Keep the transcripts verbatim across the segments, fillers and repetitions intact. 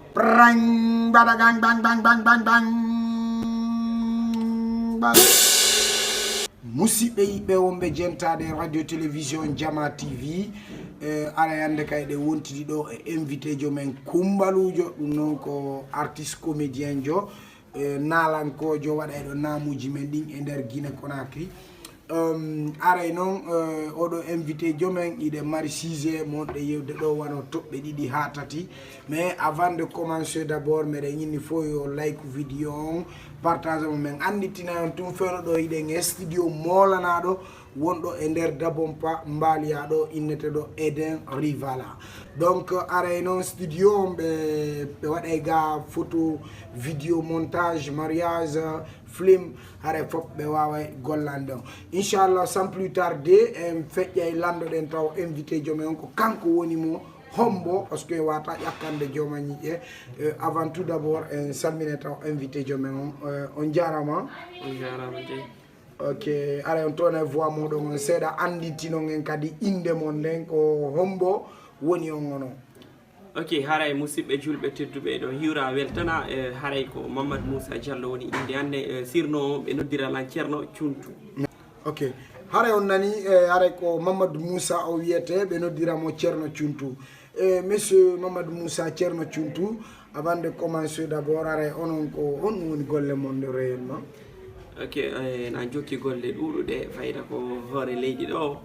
Prang, bada, gang, bang, bang, bang, bang, bang. Bada. Musidɓe yiɗɓe wonɓe jentaade radio télévision Jama T V, eh, ara yande kay ɗe wontidi ɗo e invité jo men Kumbalujo, ɗum noon ko artiste comédien jo, eh, naalankoojo, waɗa e ɗo naamuuji men ɗin e nder Guinée Conakry. Um, aray noon, eh, oɗo invité jomen iɗe mari sujet mo ɗe yewde ɗo wano toɓɓe ɗiɗi haa tati. Mais avant de commencer d'abord, meɗen inni fof yo like vidéo on, partage mo, men anditina on tun fewno ɗo iɗen e studio moolanaɗo wonɗo e nder Dabompa mbaaliya ɗo inneteɗo Eden Rivala. Donc aray noon studio on ɓe ɓe waɗay ga photo, vidéo, montage, mariage, film, haray fof ɓe waaway gollande on. Inchallah, sans plus tarder, en feƴƴay lanndo ɗen taw invité jomen on ko kanko woni mo hombo, parce que wata ƴakkande jooma ñiƴƴe. Euh, avant tout d'abord, en salmine taw invité jomen on. Euh, on jarama. On jarama de. Ok, ara on toona e voix moɗon on seeɗa, anditinon en kadi innde mon nden, ko hombo woni on onon. Ok, haray musidɓe julɓe tedduɓe ɗo hiwra weltana, eh, haray ko Mamadou Moussa Diallo woni innde an nde, eh, sirno on ɓe noddira lan Ceerno Cuntu. Ok, haray on nani, eh, haray ko Mamadou Moussa o wiyete, ɓe noddira mo Ceerno Cuntu. Eh, monsieur Mamadou Moussa, Ceerno Cuntu, avant de commencer d'abord, haray onon ko honɗum woni golle mon ɗo réellement? Ok, eh, na jokki golle ɗuuɗuɗe, fayda ko hoore leydi ɗo.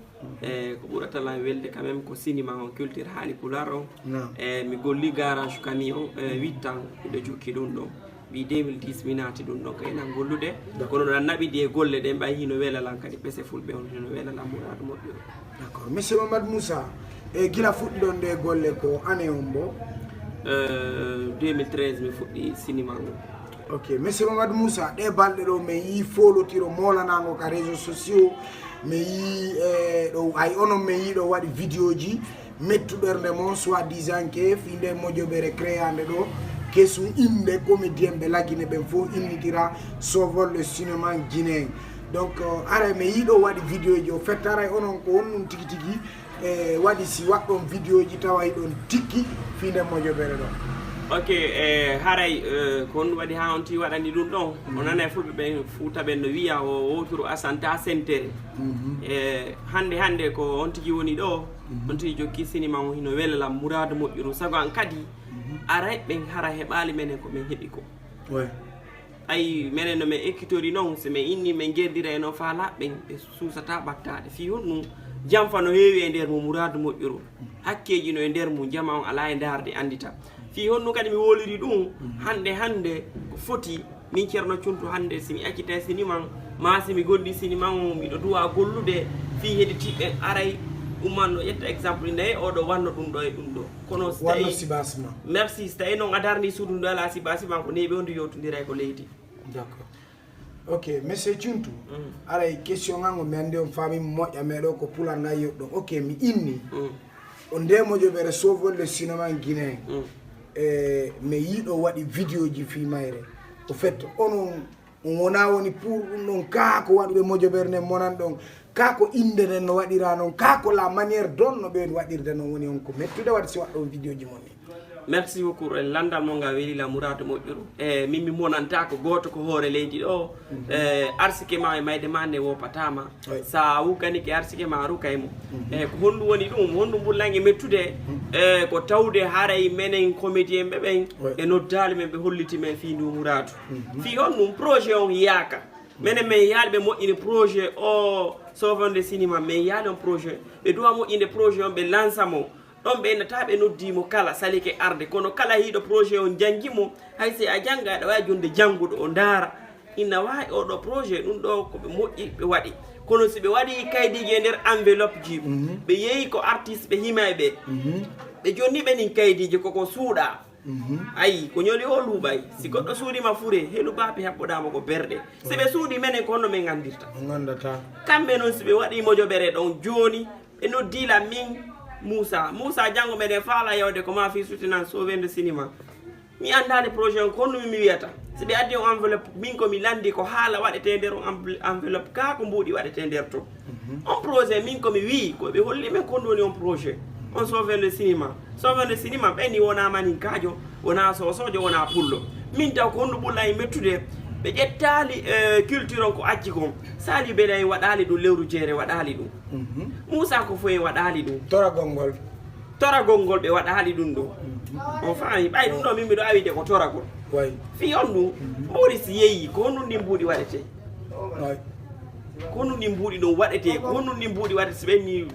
Eh, ko ɓurata lan welde quand même ko sinima on, culture haali pulaar on. Naam. Eh, mi golli garage camion, eh, huit ans, miɗo jokki ɗum ɗo. Wi deux mille dix mi naati ɗum ɗo, ko enen gollude. D'accord. Kono ɗan naɓidi e golle ɗen, ɓay hino wela lan kadi, pese fulɓe on hino wela lan muraadu moƴƴo. D'accord. Monsieur Mamadou Moussa, e gila fuɗɗiɗon ɗe golle ko année on bo? Eh, deux mille treize mi fuɗɗi sinima on. Ok, monsieur Mamadou Moussa, ɗe balɗe ɗo, min yii foolotiro moolanango ka réseaux sociaux, min yii, eh, ɗo, hay onon min yii ɗo waɗi vidéo ji mettuɓerde mon, soi-disant que fii nde mojobere créande ɗo, kesun innde comédien ɓe Lagine ɓen fof innitira Sauvons le cinéma guinéen. Donc, euh, haray min yii ɗo waɗi vidéo ji, o fettaray onon ko honɗum tigi tigi e waɗi si waɗɗon vidéo ji tawa hiɗon tikki fii nden mojobere ɗo? Ok, e haray, eh, ko honɗum waɗi haa on tigi waɗani ɗum ɗon? O nana e fulɓe ɓen, Fuuta ɓen no wiya o wowturu asanta sentere. E hannde hannde ko on tigi woni ɗo, on tigi jokki sinima on hino wela lan muraadu moƴƴuru. Sago an kadi, aray ɓen hara heɓaali menen ko min heɓi ko. Ouais. Ayi, menen no min ekkitori non, si min inni min gerdira e non faalaaɓe ɓen, ɓe suusata ɓattaade. Fii honɗum? Janfa no heewi e nder mum, muraadu moƴƴuru. Hakkeeji no e nder mum, jama on alaa e ndaarde anndita. Fii honɗum kadi mi woliri ɗum? Hannde hannde ko foti, min Ceerno Cuntu, hannde si mi accitay siniman, maa si mi golli siniman on, miɗo duwa gollude fii heɗitiiɓe aray ummanno ƴetta exemple, naye oɗo wanno ɗum ɗo e ɗum ɗo. Kono si Wanno tawi sibasma. Merci, si tawi noon a darni suudu ndu alaa sibasma, ko neeɓi on ndu yewtondira e ko leydi. D'accord. Ok, monsieur Cuntu, aray question ngan on, mi anndi on faami moƴƴa, meɗo ko pular ngan yoɗɗon. Ok, mi inni. On nde mojoɓere Sauvons le cinéma guinéen. E, mi yiiɗo waɗi vidéo ji fii mayre. Au fait, onon, on wona woni pour ɗum ɗon, kaa ko waɗuɓe mojoɓere nden monan ɗon, kaa ko innde nden no waɗira non, kaa ko la manière dont no ɓe waɗirde non woni on ko mettude waɗi si waɗɗon vidéo ji mon ni. Merci beaucoup. E, lanndal mon ngal weli lan muraadu moƴƴuru. E, min mi monanta ko gooto ko hoore leydi ɗo. E, arsike ma e mayde ma nde woppataama. Oui. Sa wukkanike arsike ma, rukay mo. E, ko honɗum woni ɗum? Honɗum ɓuri lan e mettude? E, ko tawde haray menen comédien ɓe ɓen, oui, ɓe noddaali men, ɓe holliti men fii ndu muraadu. Fii honɗum projet on yaaka? Menen men yaali ɓe moƴƴini projet o Sauvons le cinéma, men yaali on projet. Ɓe duwa moƴƴinde projet on, ɓe lansa mo. Ɗon ɓe nata ɓe noddi mo kala salike arde, kono kala hiiɗo projet on janngi mo, hay si a jannga aɗa waawi jonde jannguɗo o ndaara. Ina waawi oɗo projet ɗum ɗo ko ɓe moƴƴi ɓe waɗi. Kono si ɓe waɗi kaydiiji e nder enveloppe ji, ɓe yehi ko artiste ɓe hima e ɓe. Ɓe jonni ɓe nin kaydiiji koko suuɗa. Ayi, ko ñoli o luuɓay. Si goɗɗo suuɗi ma fure, helu baapi haɓɓoɗaa mo ko berɗe. Si ɓe suuɗi menen ko honno men nganndirta? On nganndataa. Kamɓe noon si ɓe waɗi mojoɓere ɗon jooni, ɓe noddii lan min Moussa. Moussa, janngo meɗen faala yawde ko ma fii soutenance Sauvons le cinéma. Mi anndaali projet on, ko honɗum mi wiyata? Si ɓe addi on enveloppe, min ko mi lanndi ko haala waɗetee nder on envel-, enveloppe kaa ko mbuuɗi waɗetee nder ton. On projet, min ko mi wii, ko ɓe holli men ko honɗum woni on projet. On sauver le cinéma. Sauver le cinéma, ɓen ni wona maninkaajo, wona soosoojo, wona pullo. Min taw ko honɗum ɓurɗaa e mettude? Ɓe ƴettaali, eh, culture on ko acci kon. Sali Bele en waɗaali ɗum, lewru jeere waɗaali ɗum. Muusa Kofoe en waɗaali ɗum. Toragol ngol. Toragol ngol ɓe waɗaali ɗum ɗo. On faami? Ɓay ɗum ɗo min miɗo awide ko toragol. Fii on ɗum, mbuuɗi si yeeyi, ko honɗum ɗin mbuuɗi waɗetee? Ko honɗum ɗin mbuuɗi ɗon waɗetee? Ko honɗum ɗin mbuuɗi waɗetee si ɓen ni